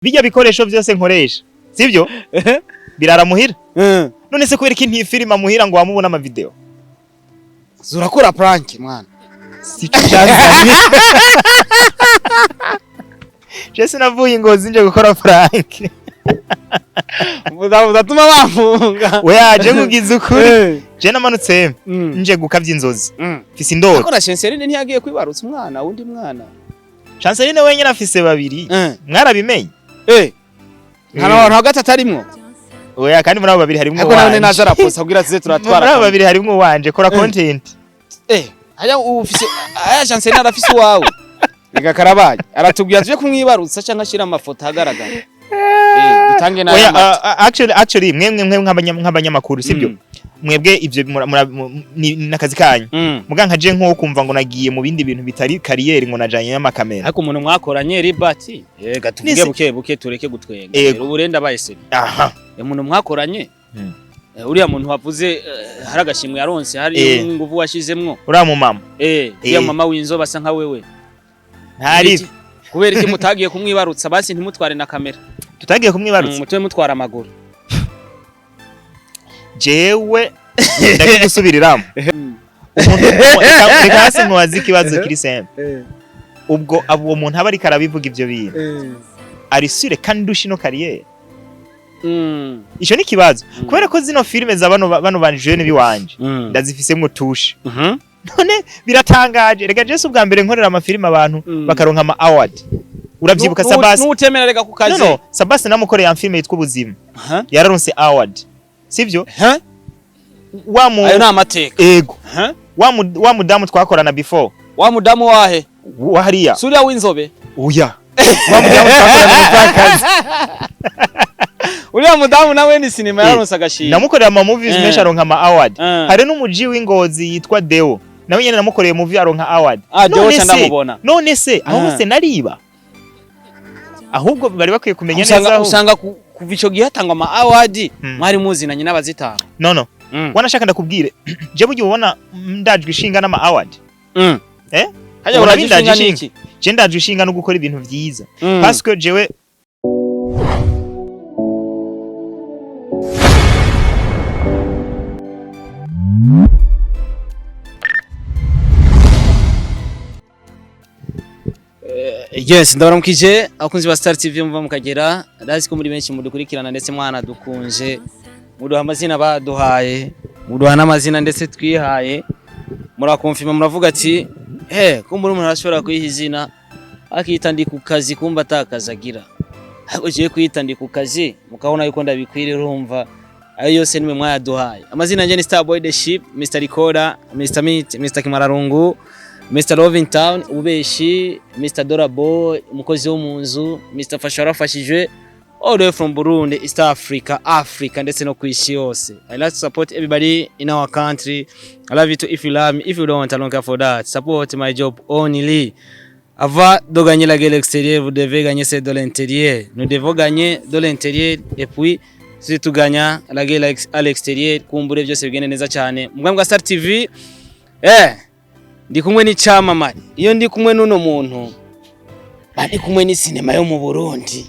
Bijya bikoresho byose nkoresha, sibyo birara muhira. None se kubera ko ntifilima muhira ngo wamubona ama video? Zurakora prank, mwana. Sico cyanzanye. Je sinavuye ingozi nje gukora prank. Udatuma bafunga. Oya, je nkugize ukuri, je namanutse nje gukavya inzozi, mfise indoto. Ariko na Chanceline ntiyagiye kwibarutsa umwana, wundi mwana? Chanceline wenyine afise babiri. Mwarabimenye? Eh. Nta bantu hagati atarimwo. Oya, kandi muri abo babiri harimwo Ariko nawe wanje. naje araposa kugira tuze turatwara. Muri abo babiri harimwo wanje, kora content. Eh, haya ufise aya, Chanceline arafise uwawe. Reka karabaye. Aratubwira tuje kumwibarutsa canke ashira amafoto ahagaragara. Eh, dutange nayo Oya, amata. actually mwe nk'abanyamakuru, sibyo? Mwebwe ivyo ni nakazi kanyu. Muga nka je nko kumva ngo nagiye mu bindi bintu bitari carrière, ngo najanye n'amakamera. Ariko umuntu mwakoranye, Libati, reka tuvuge buke buke, tureke gutwenga. Ubu rero ndabaye seri. Umuntu mwakoranye, uriya muntu wavuze, hari agashimwe yaronse, hari inguvu washizemwo. Uriya mu mama. Uriya mama w'inzobe asa nka wewe. Ntari. Kubera iki mutagiye kumwibarutsa, basi ntimutware na kamera? Tutagiye kumwibarutsa. Mutwe mutwara amaguru. Jewe ndabigusubiriramo. Umuntu reka hasi nkubaze ikibazo kiri simple. Ubwo abo uwo muntu aba ariko arabivuga ivyo bintu, ari sûre kandi ndusha ino carrière? Ico ni ikibazo. Kubera ko zino filime za bano ba jeune biwanje ndazifisemwo touche. None biratangaje, reka jewe si ubwa mbere nkorera amafilime abantu bakaronka ama award. Uravyibuka Sabasi? Nutemera reka ku kazi. No, Sabasi namukoreye ya filime yitwa Ubuzima. Aha. Yararonse award, sivyo? Ha? Wa mu Ayo ni amateka. Ego. Ha? Wa mudamu twakorana before. Wa mudamu wahe? Wa hariya. Suriya w'inzobe? Oya, wa mudamu twakorana umupfakazi. Uriya mudamu nawe ni sinema, yaronse agashimwe. Namukorera ama movies menshi, aronka ama award. Hari n'umuji w'ingozi yitwa Deo, nawe nyene namukoreye movie aronka award. Ah, Deo. None Ca se- ndamubona. None se aho hose nariba? Ahubwo bari bakwiye kumenya neza Usanga aho usanga kuva ico gihe hatangwa ama award, mwari muzinanye n'abazitanga. No, wanashaka ndakubwire, je burya ubona ndajwe ishinga n'ama award. Eh? Hajya Ubona uragishinga bindaje niki? Je ndajwe ishinga no gukora ibintu vyiza, parce que jewe Yes, ndabaramukije abakunzi ba Star TV muva mukagera. Ndazi ko muri benshi mudukurikirana, ndetse mwana dukunje, muduha amazina baduhaye, muduha n'amazina ndetse twihaye, murakonfirma, muravuga ati he kumbura umuntu arashobora kwiha izina akita ndi ku kazi, kumba atakazi agira. Ariko jewe kwita ndi ku kazi mukabona yuko ndabikwiriye, urumva ayo yose nimwe mwayaduhaye. Amazina yanjye ni Starboy the Ship, Mr Recorder, Mr Meat, Mr Kimararungu, Mr Loving Town, Ubeshi, Mr Dora Boy, umukozi wo mu nzu, Mr Fasha warafashijwe, all the way from Burundi, East Africa, Africa ndetse no ku isi yose. I like to support everybody in our country. I love you too if you love me. If you don't, I don't care for that. Support my job only. Avant de gagner la guerre extérieure, vous devez gagner celle de l'intérieur. Nous devons gagner de l'intérieur et puis si tu gagnes la guerre à l'extérieur, kumbure byose bigende neza cyane. Mugambwe wa Star TV, ndi kumwe n'icyamamare. Iyo ndi kumwe n'uno muntu, mba ndi kumwe n'isinema yo mu Burundi.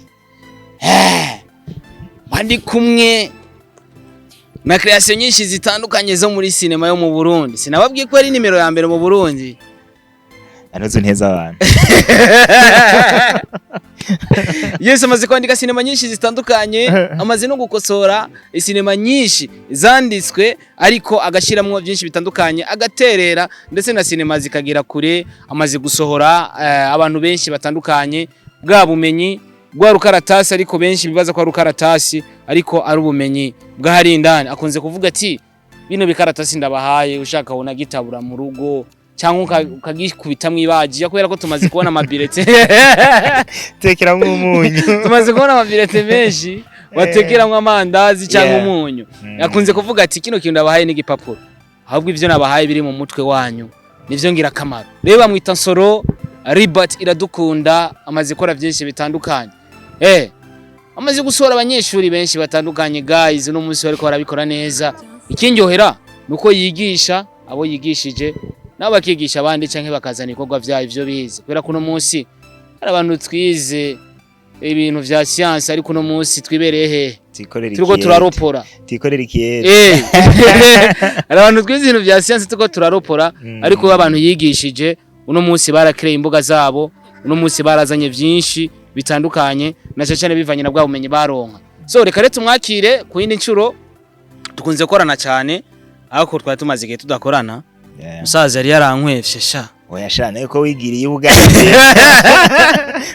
Mba ndi kumwe na création nyinshi zitandukanye zo muri sinema yo mu Burundi. Sinababwiye ko ari nimero ya mbere mu Burundi. Anoze nteza abantu. Yes, amaze kwandika sinema nyinshi zitandukanye, amaze no gukosora sinema nyinshi zanditswe, ariko agashyiramo byinshi bitandukanye, agaterera ndetse na sinema zikagera kure. Amaze gusohora abantu benshi batandukanye, bwa bumenyi bwa rukaratasi, ariko benshi bibaza ko ari rukaratasi, ariko ari ubumenyi bw'ahari indani. Akunze kuvuga ati bino bikaratasi ndabahaye, ushaka ubona gitabura mu rugo cyangwa ukagikubitamwo ibaji, kubera ko tumaze kubona amabirete. Tekeramwo umunyu. Tumaze kubona amabirete menshi batekeramwo amandazi cyangwa umunyu. Akunze kuvuga ati kino kintu ndabahaye n'igipapuro, ahubwo ivyo nabahaye biri mu mutwe wanyu nivyo ngirakamaro. Rero bamwita Nsoro Libert Iradukunda, amaze gukora byinshi bitandukanye, amaze gusohora abanyeshuri benshi batandukanye. Guys, uno munsi bariko barabikora neza. Ikindyohera nuko yigisha abo yigishije, nabo bakigisha abandi canke bakazana ibikorwa vyayo ivyo bize, kubera ko uno munsi hari abantu twize. Ibintu vya science, ariko uno munsi twibereye hehe? Tikorera Turiko ikiyeri. turaropora. Tikorera ikiyeri. Hari abantu twize ibintu vya science, turiko turaropora, ariko abantu yigishije uno munsi barakreye imbuga zabo, uno munsi barazanye vyinshi bitandukanye, na cyane cyane bivanye na bwa bumenyi baronka. So reka rero tumwakire ku yindi nshuro. Dukunze gukorana cyane, ariko twari tumaze igihe tudakorana. Musaza yari yarankwevye sha. Oya sha, nawe ko wigiriye Uganda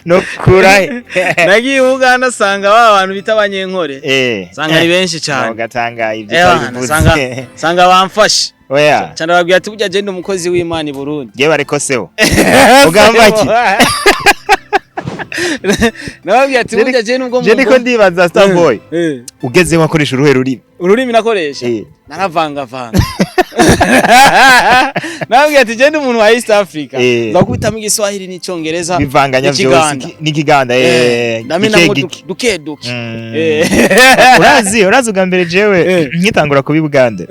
no kura. Nagiye Uganda, asanga ba bantu bita abanyenkore, sanga ari benshi cyane. Ugatanga ibyo Bana, utabivuze. Sanga bamfashe. Oya. Cyane, babwira ati burya je ndi umukozi w'Imana i Burundi. Jewe ariko seho ugamba ki? Nababwira ati burya je nubwo Je niko ndibaza, Starboy, ugezeho wakoresha uruhe rurimi? Ururimi nakoresha, naravangavanga. Nababwira ati je ndi umuntu wa East Africa, nzakubitamo Igiswahili n'Icyongereza Bivanganya byose. n'Ikiganda. N'Ikiganda, Ndamenamwo gike gike. Duke duke. Urazi ubwa mbere jewe nkitangura kuba i Bugande,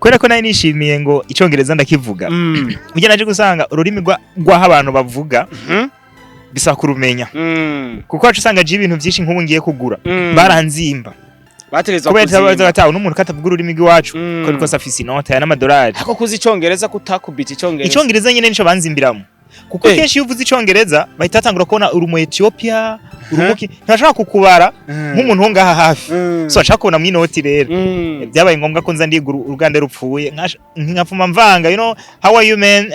kubera ko nari nishimiye ngo Icyongereza ndakivuga, ujya naje gusanga ururimi rw'aho abantu bavuga bisaba kurumenya, kuko wacu usanga je ibintu byinshi nk'ubu ngiye kugura baranzimba. Bategerezwa kubera kuzimba. Batawe n'umuntu katavuga ururimi rw'iwacu, ko rwose afise inota ya n'amadolari. Ako kuzi Icyongereza, kutakubita Icyongereza. Icyongereza nyine nico banzimbiramo, kuko kenshi iyo uvuze Icyongereza bahita batangura kubona uri mu Ethiopia, uri umuki, ntibashobora kukubara nk'umuntu wo ngaha hafi. So bashaka kubona mu inoti rero. Byabaye ngombwa ko nza ndiga uruganda rupfuye, nkafuma mvanga, you know, "How are you, man?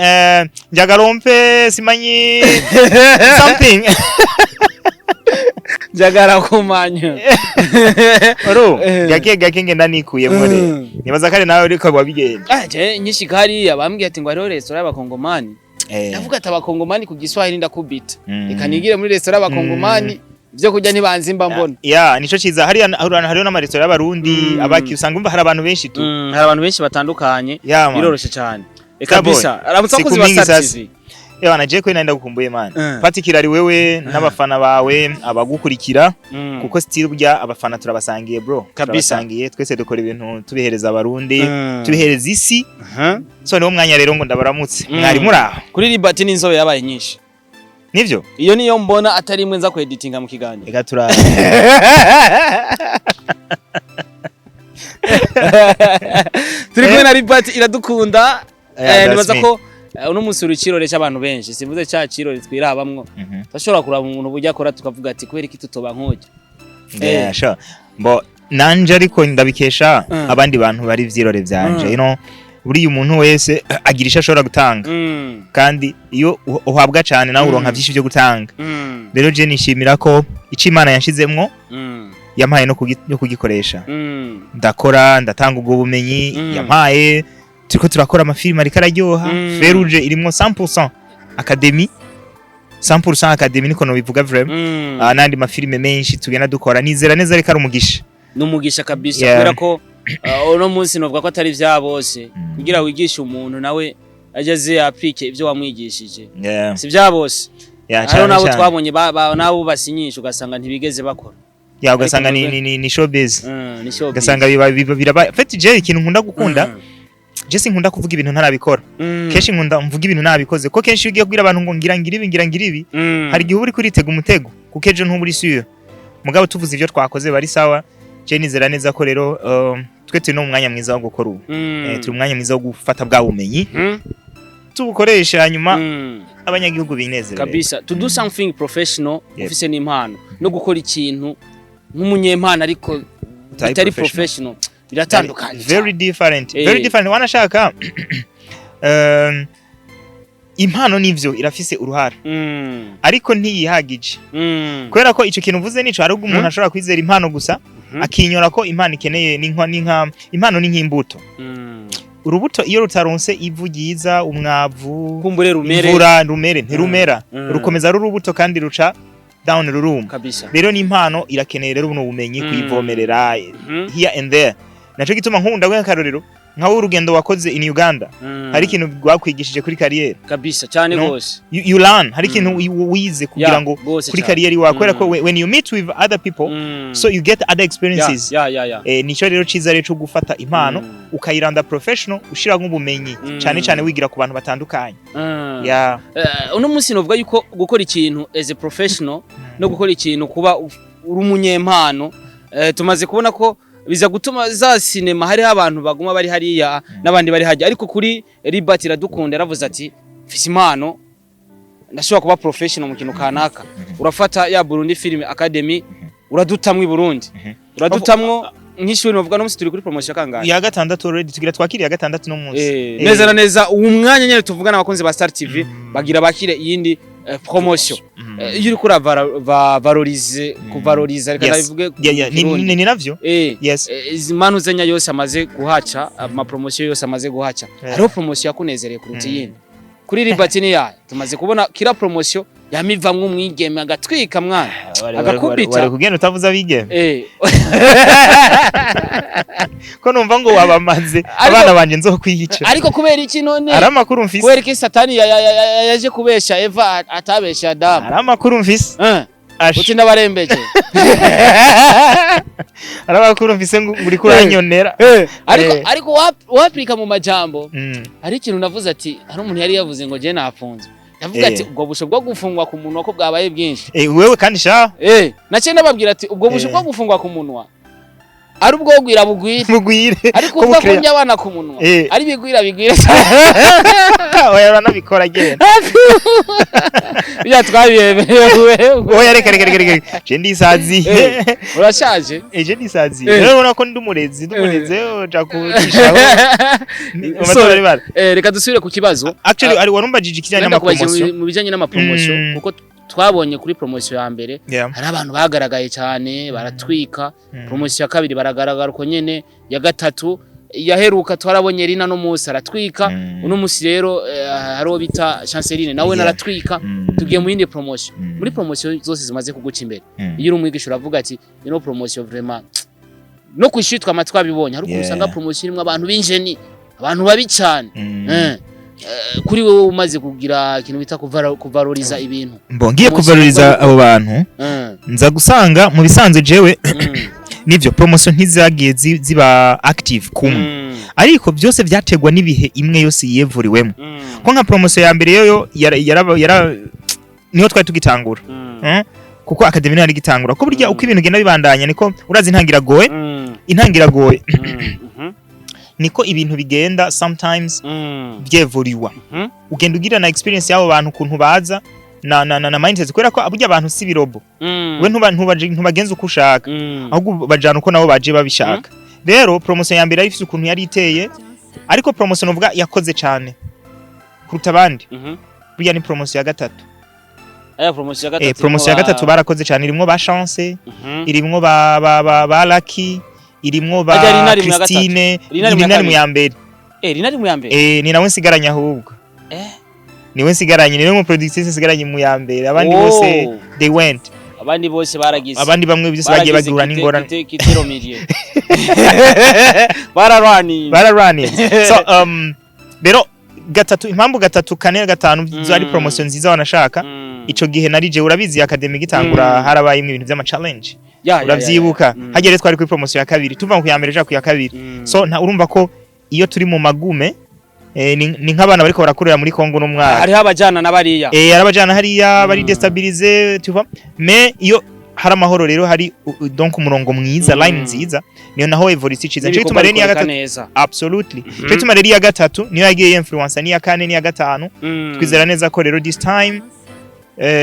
Njagalompe simanyi something." Njagara kumanya. Uru gake gake ngenda nikuyemo rero. Nibaza kare nawe uriko wabigenda. Ah, je nyishika hariya bambwiye ati ngo hariho resitora y'abakongomani. Ndavuga ati abakongomani ku Giswahili ndakubita. Reka nigire muri resitora y'abakongomani, ibyo kurya ntibanzimba mbona. Ya, nico ciza hariya hariho n'amaresitora y'Abarundi, abaki usanga umva hari abantu benshi tu. Hari abantu benshi batandukanye. Yeah, man. Biroroshe cyane. Reka Starboy, bisa aramutse siku abakozi ba mingi Star sasa. TV. Ewana, je kweli nenda gukumbuye, man. Particularly wewe n'abafana bawe abagukurikira, kuko still burya abafana turabasangiye, bro. Kabisa. Turabasangiye twese, dukora ibintu tubihereza Abarundi, tubihereza isi. So niwo mwanya rero ngo ndabaramutse. Mwari muraho? Kuri Liberty n'inzobe yabaye nyinshi. Nivyo. Iyo niyo mbona atari imwe nza kweditinga mu kiganiro. Reka tura Turi kumwe na Liberty Iradukunda. Yeah, that's Nibaza me. ko uno munsi uri ikirore cy'abantu benshi, simvuze cya kirore twirabamwo. Turashobora kuraba umuntu uburyo akora, tukavuga ati kubera iki tutoba nk'ujya? Yeah, sure. Bo nanje ariko ndabikesha abandi bantu bari ivyirore vyanje. Buriya umuntu wese agira ico ashobora gutanga, kandi iyo uhabwa cane nawe uronka vyinshi vyo gutanga. Rero je nishimira ko ico Imana yanshizemwo yampaye no kugikoresha. Ndakora, ndatanga ubwo bumenyi yampaye. Turiko turakora amafilime ariko araryoha. Feruje irimwo 100% academy, 100% academy niko nobivuga vraiment. Ah, n'andi mafilime menshi tugenda dukora, nizera neza ariko ari umugisha. N'umugisha kabisa, kubera ko uno munsi novuga ko atari vya bose kugira wigishe umuntu nawe aje aze applique ibyo wamwigishije. Si vya bose. Yeah, Hariho cane n'abo cane. twabonye n'abo basinyisha ugasanga ntibigeze bakora. Yeah, ugasanga Ariko ni showbiz. Ni showbiz. Ugasanga biraba. En fait, je ikintu nkunda gukunda, je sinkunda kuvuga ibintu ntarabikora. Kenshi nkunda mvuga ibintu nabikoze, ko kenshi iyo ugiye kubwira abantu ngo ngira ngira ibi, ngira ngira ibi, hari igihe uba uri kuritega umutego, kuko ejo ntuba uri sûr. Mugabo tuvuze ibyo twakoze bari sawa. Je nizera neza ko rero twe turi no mu mwanya mwiza wo gukora ubu. Turi mu mwanya mwiza wo gufata bwa bumenyi, tubukoresha, hanyuma abanyagihugu binezerere. Kabisa, to do something professional ufise n'impano, no gukora ikintu nk'umunyempano ariko Utari bitari professional. professional, biratandukanye Very cyane. different, very different. Wanashaka impano nivyo irafise uruhara, ariko ntiyihagije, kubera ko ico kintu uvuze nico, hari ubwo umuntu ashobora kwizera impano gusa, akinyora ko impano ikeneye ni nka impano ni nk'imbuto. Urubuto iyo rutaronse ivu ryiza, umwavu, kumbure rumere. Imvura, rumere ntirumera. Rukomeza ari urubuto kandi ruca down, ruruma. Rero n'impano irakeneye rero buno bumenyi, kuyivomerera here and there. Naco gituma nkunda guha akarorero nkawe urugendo wakoze in Uganda, hari ikintu rwakwigishije kuri carrière. Kabisa cyane. No. Gose. You learn, hari ikintu wize kugira ngo gose kuri cyane. carrière wawe, kubera ko when you meet with other people, so you get other experiences. Ya. Nico rero ciza rero cyo gufata impano ukayiranda professional, ushiramo ubumenyi, cyane cyane wigira ku bantu batandukanye. Yeah. Uno munsi novuga yuko gukora ikintu as a professional no gukora ikintu, kuba uri umunyempano. Tumaze kubona ko biza gutuma za sinema hariho abantu baguma bari hariya n'abandi bari hajya, ariko kuri Libert Iradukunda yaravuze ati: "Mfise impano, ndashobora kuba professional mu kintu kanaka." Urafata ya Burundi Film Academy, uradutamwo i Burundi, uradutamwo nk'ishuri. Bavuga no musi turi kuri promotion kangahe? Ya gatandatu already, tugira twakiriye ya gatandatu no munsi. Neza na neza uwo mwanya nyene tuvugana, abakunzi ba Star TV bagira bakire iyindi promotion. Iyo uriko valorize, kuvaloriza, reka ndabivuge Yeah, mu Kirundi. Ni navyo. Izi manu zenya yose amaze guhaca, ama promotion yose amaze guhaca, hariho promotion yakunezereye kuruta iyindi kuri Liberty ni yayo? Tumaze kubona kira promotion yamivamwo umwigeme agatwika mwana, agakubita. Wari kugenda utavuze abigeme ko numva ngo wabamaze. Abana banje nzokwiyica. Ariko kubera iki none? Hari amakuru mfise. Kubera iki Satani yaje kubesha Eva, atabesha Adamu? Hari amakuru mfise. Ash. Uti ndabarembeje. Hari amakuru mfise ngo uriko uranyonera. Ariko ariko wapurika mu majambo, hari ikintu navuze ati hari umuntu yari yavuze ngo je nafunzwe, ndavuga ati ubwo busho bwo gufungwa ku munwa ko bwabaye bwinshi. Wewe kandi sha. Naciye ndababwira ati ubwo busho bwo gufungwa ku munwa ari ubwo gwira bugwire, mugwire. Ariko ko uvuga ko bukreya. njya abana ku munwa ari bigwira bigwire. Oya, uranabikora, genda. Bijya twabiyemerewe. Oya, reka reka reka reka, je ndisaziye. Urashaje. Je ndisaziye. Eh. Rero ubona ko ndi umurezi, ndi umurezi, uja kucishaho. So, Amatora ari reka dusubire ku kibazo. Actually, ari warumbajije ikijyanye Nenda kubaza n'amapromotion. mu bijanye n'amapromotion, kuko twabonye kuri promotion ya mbere hari abantu bagaragaye cyane baratwika. Promotion ya kabiri baragaragara uko nyene, ya gatatu yaheruka twarabonye Rina, no munsi aratwika. Uno munsi rero hariho bita Chanceline nawe naratwika. Tugiye mu yindi promotion. Muri promotion zose zimaze kuguca imbere, iyo uri umwigisha uravuga ati ino promotion vraiment, no kwishuri twama twabibonye, hari ukuntu usanga promotion irimwo abantu b'ingeni, abantu babi cyane. Kuri wowe umaze kugira ikintu bita kuvaloriza ibintu. Mbo ngiye Promotion kuvaloriza abo bantu, nza gusanga mu bisanzwe jewe nivyo, promotion ntizagiye ziba active kumwe, ariko byose byategwa n'ibihe imwe yose yevuriwemo. Ko nka promotion ya mbere yoyo yara niho twari tugitangura. Kuko academy niho yari igitangura, ko burya uko ibintu bigenda bibandanya niko urazi intangira goye, intangira goye, niko ibintu bigenda sometimes byevuriwa. Ugenda ugira na experience y'abo bantu, ukuntu baza na mindset, kubera ko burya abantu si birobo. We ntubagenza uko ushaka, ahubwo bajana uko nabo baje babishaka. Rero promotion ya mbere yari ifise ukuntu yari iteye, ariko promotion uvuga yakoze cyane kuruta abandi burya ni promotion ya gatatu. Aya promotion ya gatatu. Promotion ya gatatu barakoze cyane, irimwo ba Chance, irimwo ba Lucky, irimwo ba Ajya Rina ari mu ya gatatu. Christine. Rina ari mu ya Rina ari mu kabiri. ya mbere. Rina ari mu ya mbere. Ni nawe nsigaranye ahubwo. Niwe nsigaranye, niwe mu productrice nsigaranye mu ya mbere, abandi Oh. bose they went. Abandi bose baragize Abandi bamwe byose bagiye baragize bagura n'ingorane. Kitero milieu bararwaniye. Bararwaninze. So rero gatatu, impamvu gatatu, kane, gatanu zo ari promotion nziza wanashaka, ico gihe nari je, urabizi, academy gitangura harabaye ibintu vy'ama challenge. Uravyibuka? Hagere twari kuri promotion ya kabiri, tuva ku ya mbere ja ku ya kabiri. So nta urumva ko iyo turi mu magume, ni nk'abana bariko barakorera muri Kongo n'umwaka. Hariho abajana na bariya. Arabajana hariya bari déstabilisé, tu vois. Mais iyo hari amahoro rero, hari donc umurongo mwiza, line nziza, niyo naho evolution iciza. Nico gituma rero niya N'ibikorwa gatatu neza. Absolutely. Nico gituma rero iya gatatu niyo yagiye influence n'iya kane n'iya gatanu. Twizera neza ko rero this time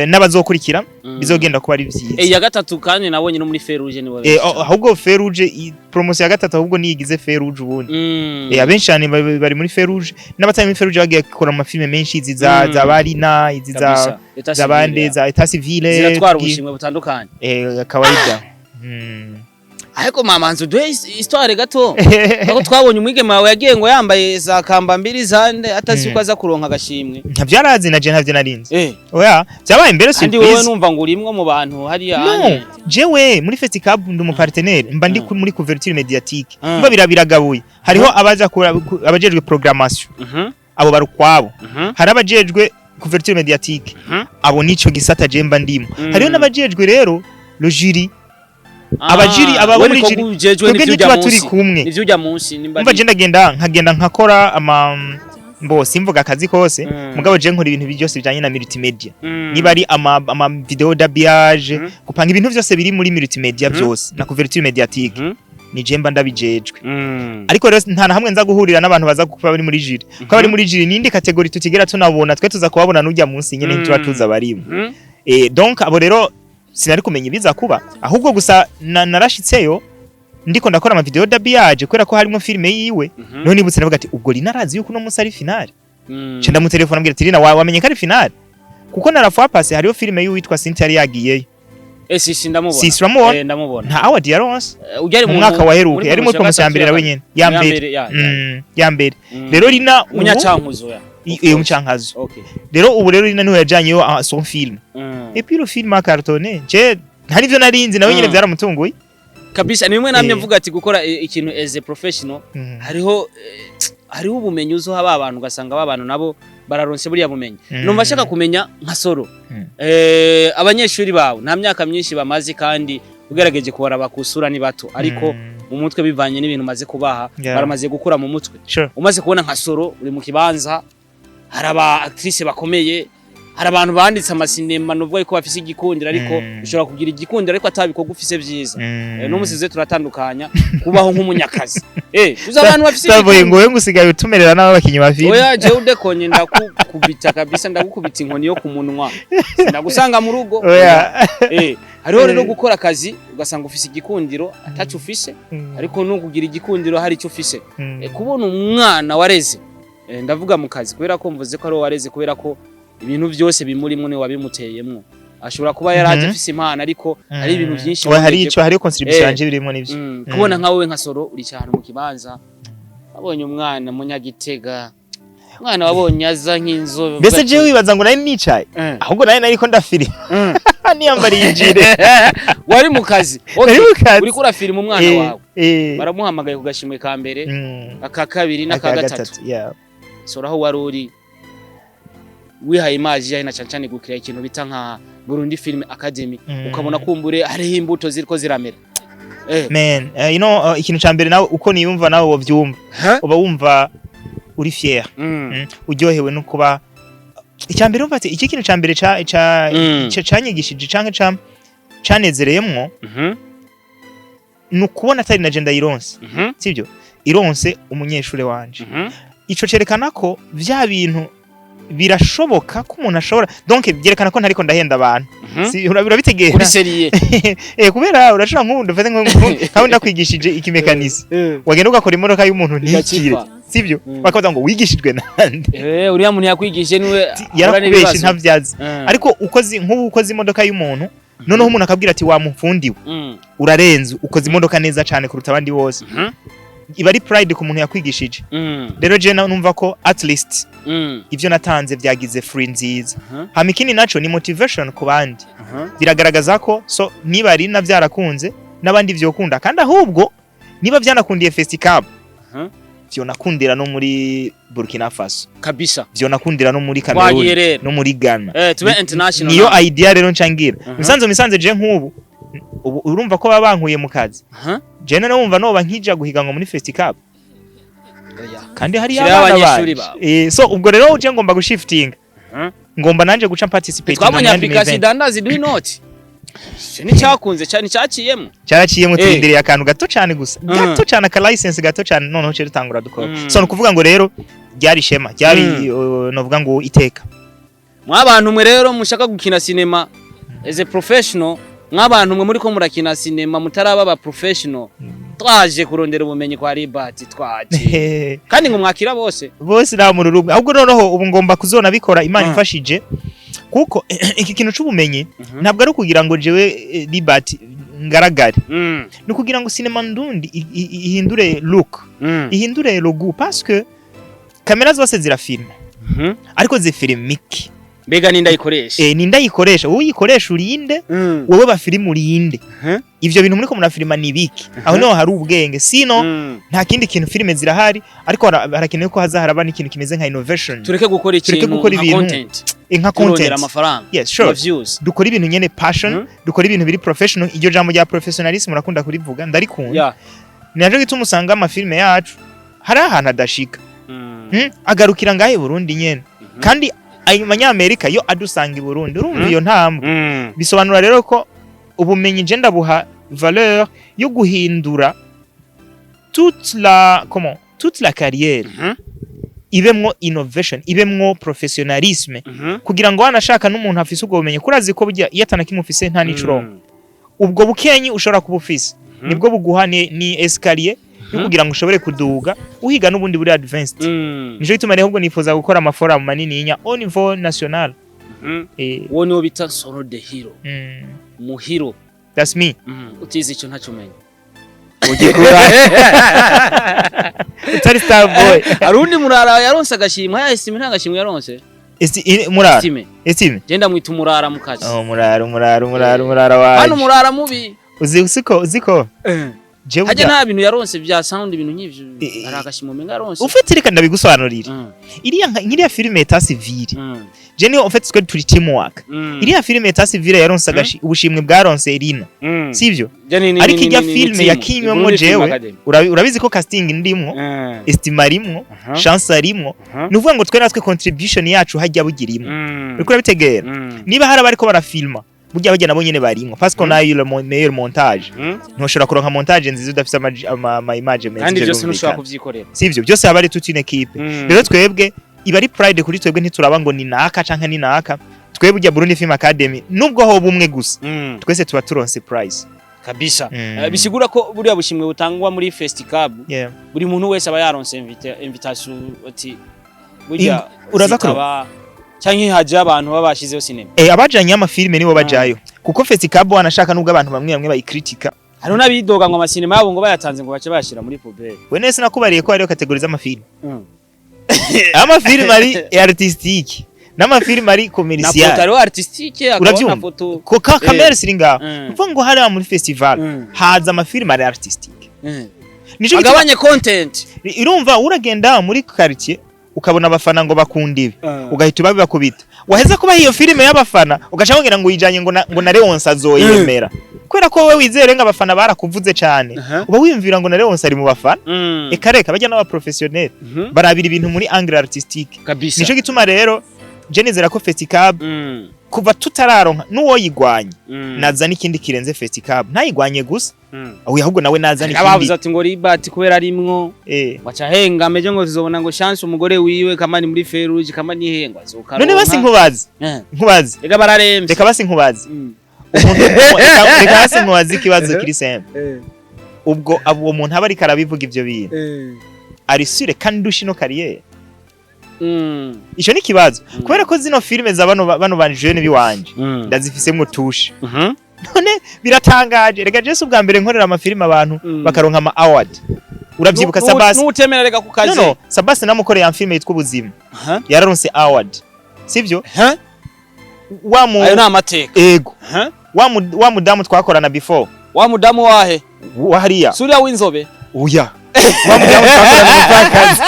n'abazokurikira bizogenda kuba ari vyiza. Iya gatatu kandi nabonye no muri Feruje nibo benshi. Ahubwo Feruje, promotion ya gatatu ahubwo niyigize Feruje ubundi. Abenshi cyane bari muri Feruje, n'abatari muri Feruje bagiye gukora amafilme menshi, izi za za Barina, izi za Kabisa. État za bande civil, za État civil. Ziratwara ubushimwe butandukanye. Kawaida. Ariko mama, nzu duhe histoire gato, aho twabonye umwigeme wawe yagiye ngo yambaye za kamba mbiri zande, atazi ko aza kuronka agashimwe. Ntavyarazi, na je ntavyo narinzi. Oya, byabaye mbere Kandi wowe surprise. numva ngo urimwo mu bantu hariya. No, anye. jewe muri Festicab ndi umupartenaire, mba ndi muri couverture médiatique. Mba biragabuye, hariho abaza abajejwe programmation, abo bari ukwabo. Hari abajejwe couverture médiatique, abo nico gisata je mba ndimo. Hariho n'abajejwe rero le jury. Abajiri, aba We muri niko jury, ujejwe twebwe n'ivyo ujya ntituba turi munsi. kumwe. Nivyo ujya munsi nimba Umva, je ndagenda nkagenda nkakora ama Mbo simvuga akazi kose, mugabo je nkora ibintu byose bijanye na multimedia, niba ari ama vidéo d'habillage, gupanga ibintu byose biri muri multimedia byose na couverture médiatique, ni je mba ndabijejwe. Ariko rero nta na hamwe nza guhurira n'abantu baza kuba bari muri jury, kuko abari muri jury nindi catégorie tutigera tunabona. Twe tuza kubabona n'ujya munsi nyene, ntituba tuza abarimo. Donc abo rero sinari kumenya ibiza kuba, ahubwo gusa narashitseyo ndiko ndakora ama vidéo d'habillage kubera ko harimo filme yiwe. None nibutse navuga ati: "Ubwo Lina arazi yuko uno munsi ari finale?" Nca ndamutelefona, ambwira ati: "Lina, wamenye ko ari finale?" Kuko na la fois passée hariho filme y'uwitwa Cynthia yari yagiyeyo. Si ndamubona. Si uramubona? Eh, ndamubona. Nta award yaronse. Ujya ari mu mwaka waheruka yari muri promotion ya mbere nawe nyene, ya mbere. Ya. Ya mbere. Rero Lina ubu Umunyacankuzo ya. Umucankazo. Rero ubu rero Lina niwe yajyanyeyo son film et puis le film a cartonné. Je nta nivyo narinzi, nawe nyene byaramutunguye. Kabisa, ni bimwe namye mvuga ati gukora ikintu as a professional, hariho ubumenyi uzoha ba bantu, ugasanga ba bantu nabo bararonse buriya bumenyi. Numva ashaka kumenya nka Soro, abanyeshuri bawe nta myaka myinshi bamaze, kandi ugerageje kubaraba kusura ni bato, ariko mu mutwe, bivanye n'ibintu umaze kubaha, baramaze gukura mu mutwe. Umaze kubona nka Soro uri mu kibanza, hari aba actrice bakomeye, hari abantu banditse amasinema, nubwo ariko bafise igikundiro, ariko ushobora kugira igikundiro ariko atabikorwa ufise vyiza. N'umusize turatandukanya kubaho nk'umunyakazi, uzi abantu bafise Savuye igikundiro. ngo we ngusigaye utumerera n'abakinyi ba filime. Oya, jewe udekonye ndakukubita kabisa, ndagukubita inkoni yo ku munwa, ndagusanga mu rugo. Oya. Hariho rero gukora akazi ugasanga ufise igikundiro ataco ufise, ariko nukugira igikundiro hari icyo ufise. Kubona umwana wareze, ndavuga mu kazi kubera ko mvuze ko ari wareze, kubera ko ibintu byose bimurimwo ni wabimuteyemwo. Ashobora kuba yaraje afise impano, ariko hari ibintu byinshi Oya, hari wongeje. ico, hariyo contribution yanje birimo nivyo. Kubona nka wowe nka Soro uri cyane mu kibanza, wabonye umwana munyagitega, umwana wabonye aza nk'inzobe. Mbese jewe wibaza ngo nari nicaye? Ahubwo nari nariko ndafilima, niyambariye ijire. Wari mu kazi. Nari mu kazi. Uriko urafilima umwana wawe, baramuhamagaye ku gashimwe ka mbere, aka kabiri n'aka Aka gatatu. Yeah. Soro, aho wari uri wihaye image yawe na cyane cyane gukira ikintu bita nka Burundi Film Academy, ukabona kumbure hariho imbuto ziriko ziramera. Man, ikintu ca mbere nawe uko niyumva nawe wovyumva, uba wumva uri fier, uryohewe no kuba icya mbere. Umva ati iki kintu ca mbere ca canyigishije canke canezereyemwo ni ukubona atari na je ndayironse, sibyo, ironse umunyeshure wanje. Ico cerekana ko vya bintu birashoboka ko umuntu ashobora, donc byerekana ko ntariko ndahenda abantu. Si urabitegera? Uri sérieux. Kubera urashobora nk'ubu ndafate nkaho ndakwigishije ikimekanisi, wagenda ugakora imodoka y'umuntu ntikire, Igacipfa. sibyo? Bakavuga ngo wigishijwe nande? Uriya muntu yakwigishije niwe ahura Yarakubeshe, n'ibibazo. ntavyazi. Ariko ukoze nk'ubu ukoze imodoka y'umuntu, noneho umuntu akabwira ati: "Wamufundiwe, urarenze, ukoze imodoka neza cyane kuruta abandi bose," iba ari pride ku muntu yakwigishije. Rero je numva ko at least ivyo natanze vyagize fruit nziza. Hama ikindi naco ni motivation ku bandi. Biragaragaza ko so niba ari na vyarakunze n'abandi vyokunda, kandi ahubwo niba vyanakundiye Festicab, vyonakundira no muri Burkina Faso, vyonakundira no muri Twagiye Cameroon, rero. no muri Ghana. Tube international. Niyo idea rero ncangira. Misanze je nk'ubu ubu urumva ko baba bankuye mu kazi, je none wumva noba nkija guhiganwa muri Festicab Oya. kandi hari Shiraho abana abanyeshuri banje. bawe. So ubwo rero je ngomba gushiftinga, ngomba nanje guca participate Twabonye mu yandi application event. idandaza iduha inoti. Ico nticyakunze cyane, cyaciyemo. Cyaraciyemo, turindiriye akantu gato cyane gusa, gato cyane, aka license gato cyane, noneho cyo dutangura dukora. So ni ukuvuga ngo rero ryari ishema, ryari novuga ngo iteka. Mwabantu mwe rero mushaka gukina sinema as a professional, mwabantu mwe muri ko murakina sinema mutaraba aba professional, twaje kurondera ubumenyi kwa Libert, twaje kandi ngo mwakira bose. Bose, nta muntu rumwe. Ahubwo noneho ubu ngomba kuzona bikora Imana imfashije, kuko iki kintu c'ubumenyi ntabwo ari ukugira ngo jewe Libert ngaragare, ni ukugira ngo sinema ndundi ihindure look, ihindure logo, parce que kamera zose zirafilma, ariko zifilma iki? Mbega ninda ayikoresha? Ninde ayikoresha? Wowe uyikoresha urinde? Wowe bafilima urinde? Ivyo bintu muriko murafilima ni biki? Aho niho hari ubwenge, sino nta kindi kintu. Filime zirahari, ariko harakenewe ko haza haraba n'ikintu kimeze nka innovation. Tureke gukora Tureke ikintu gukora nka ibintu content, nka turondera content. amafaranga, Yes, sure. ama views. Dukora ibintu nyene passion, dukora ibintu biri professional. Iryo jambo rya professionalism urakunda kurivuga, ndarikunda. Ni naco gituma usanga amafilime yacu hari ahantu adashika. Agarukira ngahe i Burundi nyene, kandi ayo manyamerika yo adusanga i Burundi, urumva iyo ntambwe. Bisobanura rero ko ubumenyi je ndabuha valeur yo guhindura toute la, comment, toute la carrière, ibemwo innovation, ibemwo professionnalisme, kugira ngo wanashaka n'umuntu afise ubwo bumenyi, kurazi ko burya iyo atanakimufise nta n'ico uronka. Ubwo bukenyi ushobora kuba ufise nibwo buguha ni escalier yo kugira ngo ushobore kuduga uhiga n'ubundi buri advanced. Nico gituma rero ahubwo nifuza gukora amaforum manininya au niveau national. Uwo niwo bita Soro the Hero. Muhiro. That's me. Utize icyo ntacyo umenya. Ugikura utari star boy. Hari undi murara yaronse agashimwe, ya Estime nta gashimwe yaronse. Murara. Estime. Estime. Je ndamwita umurara mu kazi. Oh, murara, umurara, umurara, umurara waje. Hano umurara mubi. Uzi uziko je hajya burya nta bintu yaronse bya sound, ibintu nk'ivyo. Hari agashimwe umenga yaronse. Ufite, reka ndabigusobanurira. Iriya nk'iriya filime État Civil, je niyo, en fait twe turi teamwork. Iriya filime État Civil yaronse ubushimwe bwaronse Irina, sivyo? Je Ariko ijya ni filime team. yakinywemo Burundi Film jewe, Academy. Urabizi ko casting ndimwo, Estima arimwo, Chance arimwo. Ni ukuvuga ngo twe natwe contribution yacu hajya bugirimwo. Uriko urabitegera? Niba hari abariko barafilma, burya bajya nabo nyene barimwo, parce qu'on a eu le meilleur montage. Ntushobora kuronka montage nziza udafise ama image meza. Kandi ivyo byose ntushobora birumvikana. kuvyikorera. Sivyo? Byose haba ari toute une équipe. Rero twebwe iba ari pride kuri twebwe, ntituraba ngo ni naka canke ni naka. Twebwe burya Burundi Film Academy, nubwo hoba umwe gusa, twese tuba turonse prize. Kabisa. Bisigura ko buriya bushimwe butangwa muri Festicab, buri muntu wese aba yaronse invitation ati burya Uraza zitaba, canke haje abantu baba bashizeho cinema. Abajanye amafilime nibo bajayo, kuko Festicab wanashaka, nubwo abantu bamwe bamwe bayikritika. Hariho n'abidoga ngo amasinema yabo ngo bayatanze ngo bace bayashira muri poubelle. We nese nakubariye ko hariho catégories z'amafilime: amafilime ari artistique n'amafilime ari Na commercial. photo, hariho artistique, hakaba na Uravyumva? photo. Ko ka kamere siri ngaho. Uvuga ngo hariya muri festival haza amafilime ari artistique. Nico gituma agabanye content. Irumva uragenda muri quartier ukabona abafana ngo bakunda ibi, ugahita ubabibakubita, waheza kubaha iyo filime y'abafana, ugaca wongera ngo uyijanye ngo na Leonce azoyemera, kubera ko wowe wizere ngo abafana barakuvuze cane. Uba wiyumvira ngo na Leonce ari mu bafana. Eka reka, bajya n'aba professionnel barabira ibintu muri angle artistique. Nico gituma rero je nizera ko Festicab, kuva tutararonka n'uwoyigwanya, naza n'ikindi kirenze Festicab, ntayigwanye gusa, ahubwo nawe naza n'ikindi. Abavuze ati ngo Libert kubera arimwo, waca henga meje ngo tuzobona ngo Chance umugore wiwe kamani muri Feruje kamani henga azokaronka. None basi nkubaze. Nkubaze. Reka bararemvye. Reka basi nkubaze. Umuntu, reka basi nkubaze ikibazo kiri simple. Ubwo abo uwo muntu aba ariko arabivuga ivyo bintu, ari sûr kandi ndusha ino carrière? Ico ni ikibazo, kubera ko zino filime za bano ba jeune biwanje ndazifisemwo touche. None biratangaje, reka jewe si ubwa mbere nkorera amafilime abantu bakaronka ama award. Uravyibuka Sabasi? N'utemera reka ku kazi. No, Sabasi namukoreye ya filime yitwa Ubuzima, yararonse award, sivyo? Wa mu Ayo ni amateka. Ego. Wa mudamu twakorana before. Wa mudamu wahe? Wa hariya. Suriya w'inzobe? Oya, wa mudamu twakorana umupfakazi.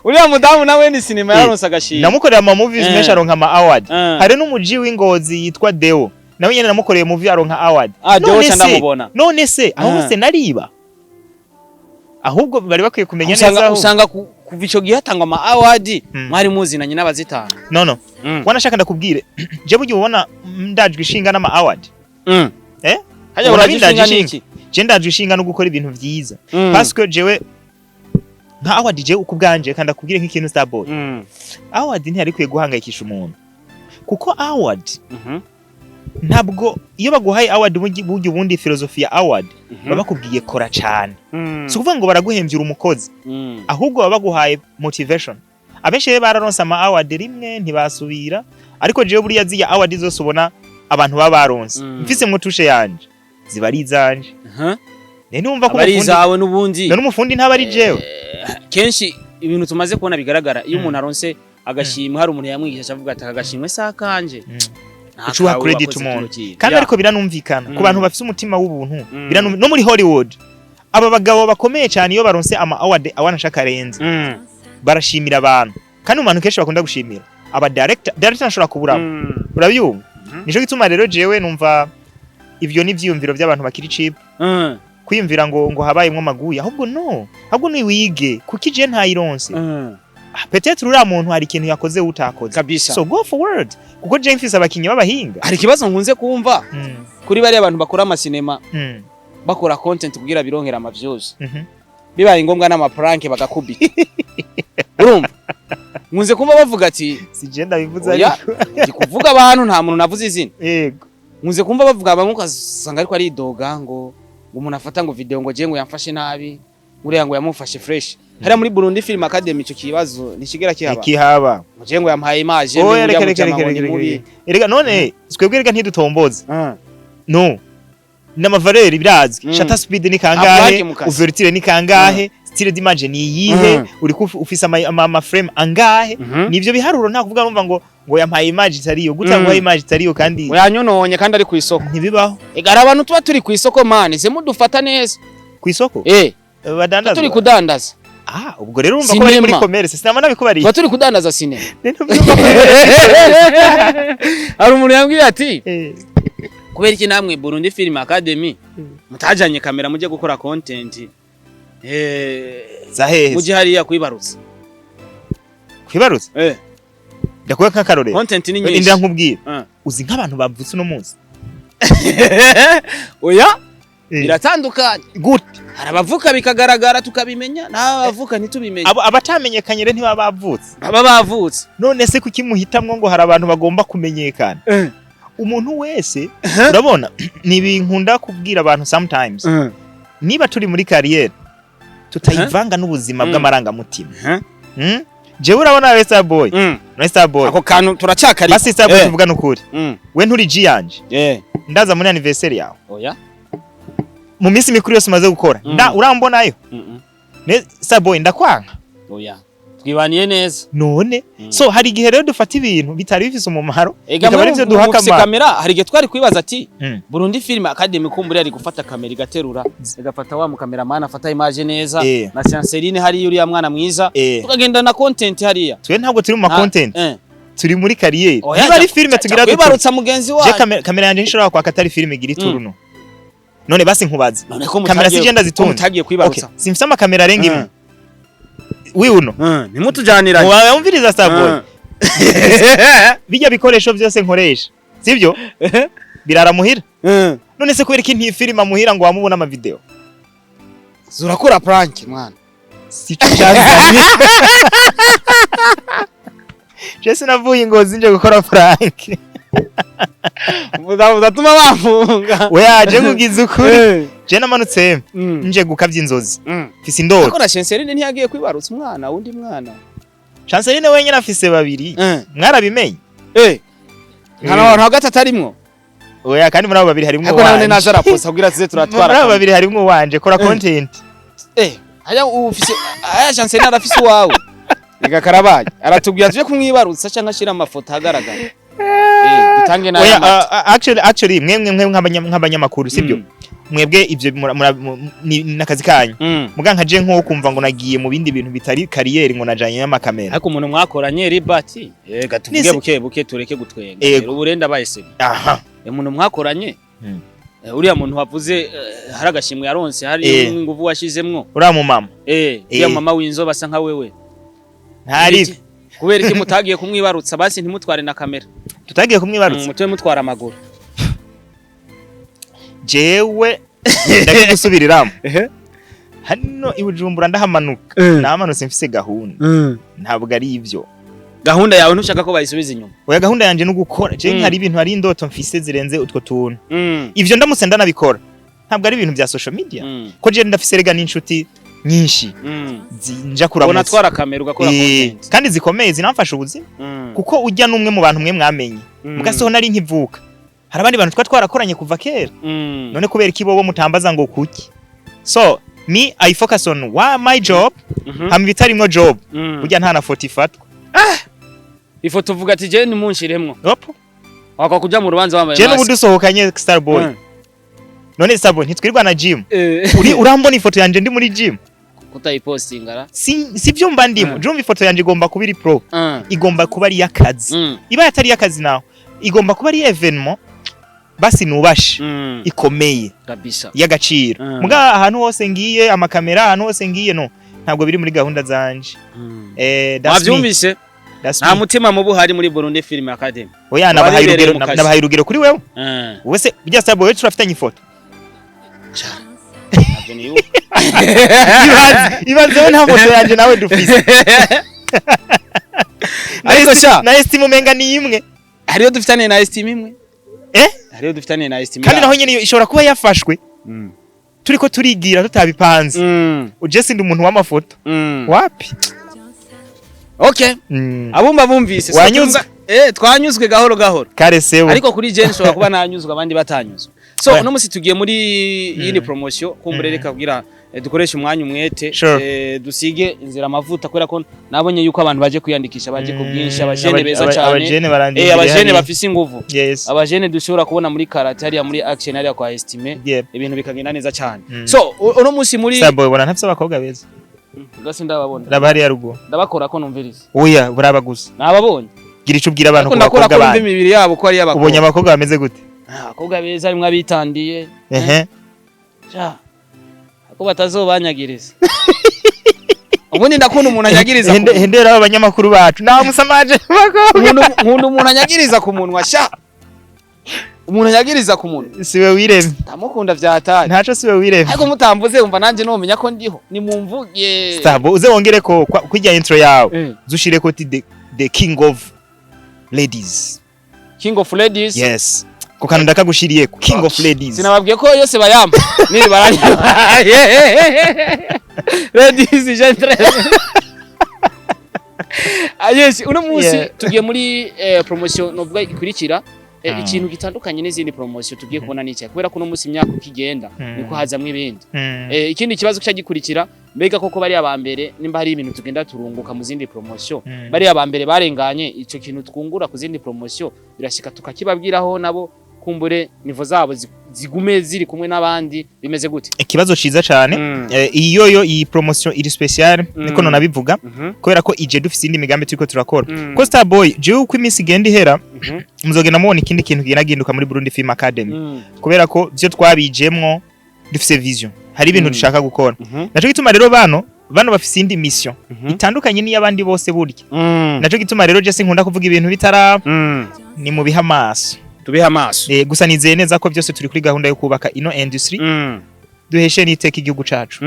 Uriya mudamu nawe ni sinema, yaronse agashimwe. Namukorera ama movies menshi, aronka ama award. Hari n'umuji w'Ingozi yitwa Deo, nawe nyene namukoreye movie aronka award. Ah, Deo. None Ca se- ndamubona. None se aho hose nariba? Ahubwo bari bakwiye kumenya neza Usanga aho usanga kuva ico gihe hatangwa ama award, mwari muzinanye n'abazitanga. No, wanashaka ndakubwire, je burya ubona ndajwe ishinga n'ama award. Hajya Ubona uraje bindaje ishinga ishinga. niki? Je ndajwe ishinga no gukora ibintu vyiza, parce que jewe nka award, jewe uko ubwanje, kandi akubwire nk'ikintu, Starboy, award ntiyari ikwiye guhangayikisha umuntu, kuko award ntabwo, iyo baguhaye award, burya ubundi filozofi ya award baba bakubwiye kora cane. Si ukuvuga ngo baraguhembyura umukozi, ahubwo baba baguhaye motivation. Abenshi rero bararonse ama award rimwe ntibasubira, ariko jewe buriya ziya award zose ubona abantu baba baronse, mfise mu touche yanje, ziba ari izanje. Rero numva ko Aba ari umufundi izawe n'ubundi. None umufundi ntaba ari jewe? Kenshi ibintu tumaze kubona bigaragara, iyo umuntu aronse agashimwe hari umuntu yamwigisha, avuga ati aka gashimwe si akanje. Nta Ucuha kawe credit wakoze umuntu. kino kintu. Kandi ariko biranumvikana ku bantu bafise umutima w'ubuntu. No muri Hollywood aba bagabo bakomeye cyane iyo baronse ama award awanashaka arenze, barashimira abantu. Kandi mu bantu kenshi bakunda gushimira aba director ntashobora kuburamo. Urabyumva? Nico gituma rero jewe numva ivyo ni ivyiyumviro by'abantu bakiri cheap. Kwiyumvira ngo habayemwo amaguyi, ahubwo no, ahubwo ni wige kuki je ntayironse. Ah, peut-être uriya muntu hari ikintu yakoze utakoze. So go forward, kuko je mfise abakinyi b'abahinga. Hari ikibazo nkunze kumva kuri bariya bantu bakora amasinema, bakora content kugira bironkera ama views, bibaye ngombwa n'ama prank bagakubita. Urumva, nkunze kumva bavuga ati Si je ndabivuze. Oya, Ariko ndi kuvuga abantu, nta muntu navuze izina. Nkunze kumva bavuga, bamwe ugasanga ariko aridoga ngo umuntu afata ngo video, ngo je ngo yamfashe nabi, uriya ngo yamufashe fresh. Hariya muri Burundi Film Academy ico kibazo ntikigera kihaba? Ikihaba. Ngo je ngo yampaye image. Oya, mbi, reka uriya reka mujama reka ngo ni reka mubi. Reka reka, none twebwe reka ntidutomboze. No n'ama valeurs birazwi. Shutter speed ni kangahe? Apurake mu kazi. Ouverture ni kangahe? Style d'image ni iyihe? Uri ufise ama frame angahe? Nivyo biharuro, nta kuvuga numva ngo yampaye image itariyo gute, ngo image itariyo kandi Ngo yanyononye kandi ari ku isoko. Ntibibaho. Ega hari abantu tuba turi ku isoko, mani ze mudufata neza. Ku isoko? Tuba Badandaza. turi kudandaza. Ah, ubwo rero urumva ko bari muri Sinema. commerce, sinama nabikubariye. Tuba turi kudandaza sinema. Rero urumva ko Hari umuntu yambwiye ati kubera iki namwe Burundi Film Academy mutajanye kamera mujye gukora content Za hehe? mujye hariya kwibarutsa? Kwibarutsa? Ndakuba nk'akarorero. Content ni nyinshi. Indira nkubwira. Uzi nk'abantu bavutse uno munsi? Oya, biratandukanye. Gute? Hari abavuka bikagaragara tukabimenya, n'abavuka ntitubimenye. Abo abatamenyekanye rero ntibaba bavutse? Baba bavutse. None se kuki muhitamwo ngo hari abantu bagomba kumenyekana? Umuntu wese, urabona, ni ibintu nkunda kubwira abantu sometimes: niba turi muri carrière, tutayivanga n'ubuzima bw'amarangamutima. Jewe urabona we Star Boy, we Star Boy, Ako kantu turacyakari. Basi Star Boy, tuvuga n'ukuri, we nturi G yanje? Ndaza muri anniversaire yawe? Oya. Mu minsi mikuru yose umaze gukora, nda urambonayo? Ne Star Boy, ndakwanka? Oya, twibaniye neza. None so hari igihe rero dufata ibintu bitari bifise umumaro, Ega bikaba arivyo duha mufise akamaro. kamera. Hari igihe twari kwibaza ati Burundi Film Academy kumbura ari gufata kamera igaterura, igafata wa mukameramani afata image neza, na Chanceline hariya, uriya mwana mwiza, tukagenda na content hariya. Twe ntabwo turi mu ma content, turi muri carrière. Oya, Niba ari filime tugira dute? kwibarutsa mugenzi Je wanyu. Kamera yanje ntishobora kwaka atari filime igira ituruno. None basi nkubaze, None ko kamera mutagiye si je ko ndazitunze? mutagiye Okay, kwibarutsa? simfise amakamera arenga imwe. Wi uno Ntimutujaniranye. Wumviriza, Starboy, bijya bikoresho byose nkoresha, sibyo birara muhira. None se kubera iki ntifilima muhira ngo wamubona ama video? Zurakora prank, mwana. Sico cyazanye. Je sinavuye ingozi nje gukora prank. Uzatuma bafunga. Oya, je nkugize ukuri, je namanutse nje gukavya inzozi, mfise indoto. Ariko na Chanceline ntiyagiye kwibarutsa umwana, wundi mwana? Chanceline wenyine afise babiri. Mwarabimenye? Nta bantu hagati atarimwo. Oya, kandi muri abo babiri harimwo Ariko nawe uwanje. naje araposa kugira tuze Muri turatwara. abo babiri harimwo uwanje, kora content. Haya, ufise aya, Chanceline arafise uwawe. Reka karabaye, aratubwira tuje kumwibarutsa cyangwa ashira amafoto ahagaragara, dutange nayo Oya, amata. Actually mwe nk'abanyamakuru, sibyo? Mwebwe ivyo ni nakazi kanyu. Muga nka je nko kumva ngo nagiye mu bindi bintu bitari carrière, ngo najanye n'amakamera. Ariko umuntu mwakoranye Libati, ega tuvuge buke buke, tureke gutwenga. Ego. Ubu renda abaye se umuntu mwakoranye, uriya muntu wavuze, hari agashimwe yaronse, hari inguvu washizemwo. Uriya mu mama. Uriya mama w'inzobe asa nka wewe. Ntari Kubera iki mutagiye kumwibarutsa basi, ntimutware na kamera? Tutagiye kumwibarutsa. Mutwe mutwara amaguru. Jewe ndakigusubiriramo, hano i Bujumbura ndahamanuka, namanutse mfise gahunda, ntabwo ari ivyo. Gahunda yawe ntushaka ko bayisubiza inyuma? Oya, gahunda yanje ni ugukora. Je hari ibintu, hari indoto mfise zirenze utwo tuntu. Ivyo ndamutse ndanabikora, ntabwo ari ibintu bya social media, ko je ndafise rega n'inshuti nyinshi nja Ubona kuramutsa. Twara kamera ugakora content. Kandi zikomeye, zinamfasha ubuzima, kuko ujya n'umwe mu bantu mwe mwamenye. Mugasoho nari nkivuka, hari abandi bantu twa twarakoranye kuva kera. None kubera iki bobo mutambaza ngo kuki? So me, I focus on wa my job. Hama ibitarimwo job, burya nta na foto ifatwa. Ifoto uvuga ati je nimunshiremwo. Opo. Wakwa kuja mu rubanza wambaye Je n'ubu mask. dusohokanye, Starboy. None Starboy, ntitwirirwa na gym? Uri urambona ifoto yanje ndi muri gym? Kutayipostinga ra. Si byo mba ndimo. Jumva, ifoto yanje igomba kuba iri pro, igomba kuba ari iy'akazi. Iba atari iy'akazi naho, igomba kuba ari événement Basi nubashe ikomeye y'agaciro. Muga ahantu hose ngiye amakamera, ahantu hose ngiye, no, ntabwo biri muri gahunda zanje. That's me. Wavyumvise? That's Nta me. mutima mubi uhari muri Burundi Film Academy. Oya, nabahaye Wabibereye urugero. mu kazi. Nabahaye urugero kuri wewe. Wowe se burya Starboy, wewe turafitanye ifoto? Ntabyo nibuka. Ibaze, ibaze we nta foto yanje nawe dufise. Ariko sha Na Esteem umenga ni imwe. Hariyo dufitaniye na Esteem imwe. Eh? Hariyo dufitaniye na Esteem. Kandi naho nyene ishobora kuba yafashwe turiko turigira tutabipanze. Uje sindi umuntu w'amafoto. Wapi? Okay. Abumva bumvise. Wanyuzwe? Twanyuzwe gahoro gahoro. Kare sewe. Ariko kuri je nshobora kuba nanyuzwe, abandi batanyuzwe. So uno musi tugiye muri yindi promotion, kumbure reka kugira dukoreshe umwanya umwete, dusige inzira amavuta, kubera ko nabonye yuko abantu baje kwiyandikisha baje ku bwinshi, abajene beza cyane. Abajene barandindiriye abajene hariya. bafise inguvu. Abajene dushobora kubona muri karate hariya, muri action hariya kwa Estime, ibintu bikagenda neza cyane. So uno musi muri Starboy, ubona ntafise abakobwa beza? Gasi ndababona. Raba hariya ruguru. Ndabakora ko numviriza. Oya, buraba gusa. Nababonye. Gira ico ubwira abantu Ariko ku ndakora bakobwa ko numva banyu. imibiri yabo ko ari iy'abakobwa. Ubonye abakobwa bameze gute? Ah, abakobwa beza harimwo abitandiye. Sha, ko batazobanyagiriza. Ubundi ndakunda umuntu anyagiriza ku munwa. Hendera aba banyamakuru bacu nta musamaje bakobwa. Nkunda umuntu anyagiriza ku munwa sha, umuntu anyagiriza ku munwa. Siwe wiremye. Ndamukunda vyatari. Ntaco, siwe wiremye. Ariko mutamvuze wumva nanje nomenya ko ndiho, nimumvuge. Starboy, uze wongere ko kwirya intro yawe zushire ko ti the king of ladies. King of ladies. Yes, ko kantu ndakagushiriye, king of ladies. Sinababwiye ko yose bayampa niri baranyaye. Ladies, gentlemen. Ah, yes, uno munsi tugiye muri promotion novuga ikurikira. Ikintu gitandukanye n'izindi promotion tugiye kubona n'icya kubera ko uno munsi imyaka uko igenda niko hazamwo ibindi. Ikindi kibazo cya gikurikira, mbega koko bariya ba mbere, nimba hari ibintu tugenda turunguka mu zindi promotion, bariya ba mbere barenganye, ico kintu twungura ku zindi promotion birashika tukakibabwiraho nabo kumbure niveau zabo zigume ziri kumwe n'abandi, bimeze gute? Ikibazo ciza cane. Iyo yo iyi promotion iri special, niko nonabivuga, kubera ko ije dufise indi migambi turiko turakora. Ko Starboy, jewe uko iminsi igenda ihera, muzogenda mubona ikindi kintu kigenda gihinduka muri Burundi Film Academy, kubera ko vyo twabijemwo dufise vision, hari ibintu dushaka gukora. Naco gituma rero bano bafise indi mission itandukanye n'iy'abandi bose burya. Naco gituma rero je sinkunda kuvuga ibintu bitaraba, ni mu biha amaso. Tubihe amaso. Gusa nizeye neza ko byose turi kuri gahunda yo kubaka ino industry, duheshe n'iteka igihugu cacu.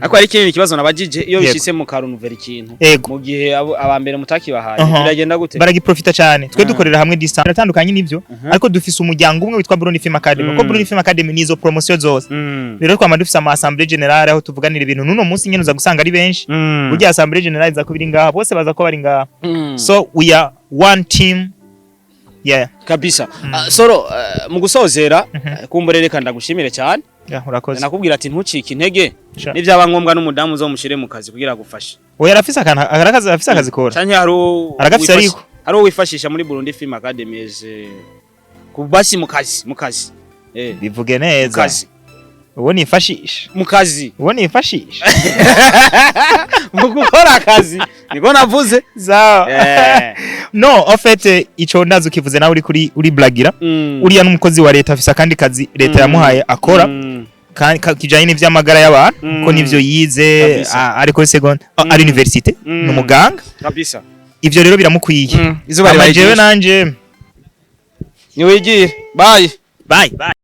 Ariko hari ikindi kibazo nabajije: iyo bishitse mu karunuvera ikintu, mu gihe aba mbere mutakibahaye, biragenda gute? Baragiprofita cyane. Twe dukorera hamwe distance biratandukanye n'ivyo, ariko dufise umuryango umwe witwa Burundi Film Academy, kuko Burundi Film Academy nizo promotion zose. Rero twama dufise ama assemblée générale aho tuvuganira ibintu. N'uno munsi nyene uza gusanga ari benshi. Burya assemblée générale iza kuba iri ngaha, bose baza kuba bari ngaha. So we are one team, yeah. Kabisa. Ah, Soro, mu gusozera, kumbure reka ndagushimire cyane. Yeah, urakoze. Nakubwira ati ntucike intege. Sure. Nibyaba ngombwa n'umudamu uzomushire mu kazi kugira agufashe. Oya, arafise akantu, arakazi, arafise akazi kora. Canke hari uwo Aragafise ariko. Hari uwo wifashisha muri Burundi Film Academy eze kubasi mu kazi. Bivuge Mu neza. kazi. Uwo nifashisha? Mu kazi. Uwo nifashisha? Mu gukora akazi, niko navuze. Sawa. No, en fait, ico ndazi ukivuze nawe uri kuri uri blagira. Uriya n'umukozi wa leta, afise akandi kazi leta yamuhaye akora, kijanye n'ivy'amagara y'abantu, ko nivyo yize. Ari kuri seconde, ari université, ni umuganga. Ivyo rero biramukwiye. Izuba Hama ribaye jewe ryinshi. nanje Niwigire, bye. Bye bye.